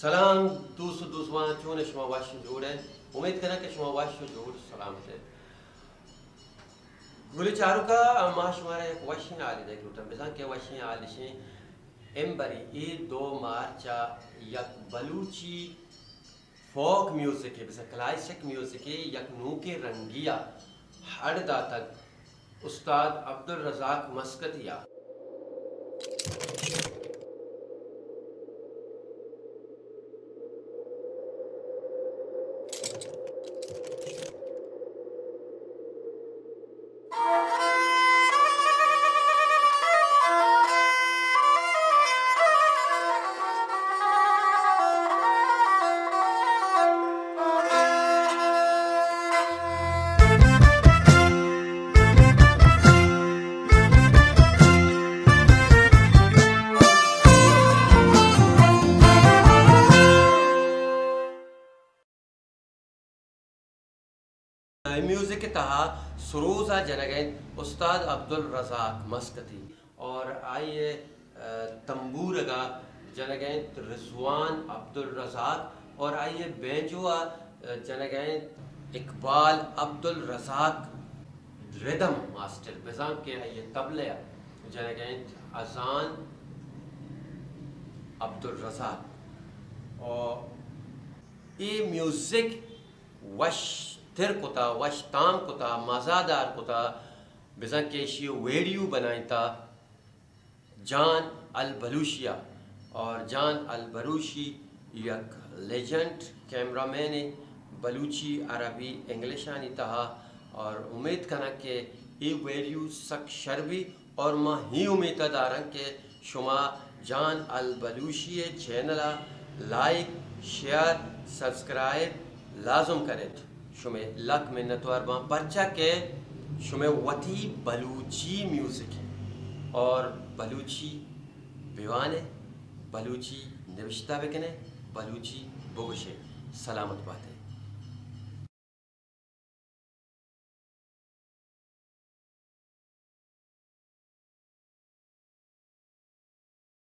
سلام دوست و دوستواں، چون شما وش و جوڑ ئے؟ امید کناں کہ شما وش و جوڑ سلامت ئے۔ گل چاروکا، ما شمارا یک وشیں حالے دیگ لوٹاں، بزاں کہ وشیں حال اشیں، امبری اے دو مارچ ءَ یک بلوچی فوک میوزک ءِ، بزاں کلاسک میوزک ءِ یک نوکیں رنگے ءَ اڈ داتگ۔ استاد عبدالرزاق مسقطی ءَ۔ میوزک ءِ تہا سروز ءَ جنگ ءَ انت استاد عبدالرزاق مسقطی اور آئی ءِ، ءَ، تمبورگ ءَ جنگ ءَ انت رضوان عبدالرزاق اور آئی ءِ بینجو ءَ، ءَ، جنگ ءَ انت اقبال عبدالرزاق، ردم ماسٹر، بزاں کہ آئی ءِ طبلہ ءَ جنگ ءَ انت اذان عبدالرزاق۔ اور اے میوزک وش تر کتا، وش تام کتا، مزادار کتا، بزاں کہ ایشی ویڈیو بنائینتا جان البلوشی ءَ، اور جان البلوشی یک لیجنڈ کیمرہ مین ءِ بلوچی، عربی، انگلشانی تہا، اور امید کناں کہ اے ویڈیو سک شر بی، اور ما ہی امیت ءَ داراں کہ شما جان البلوشی ءِ چینل ءَ لائک، شیئر، سبسکرائب لازم کنیت۔ شمئے لک منتوار باں، پرچا کہ شمئے وتی بلوچی میوزک انت اور بلوچی بوان ئے، بلوچی نبشتہ بکن ئے، بلوچی بگوش ئے۔ سلامت بات ئے۔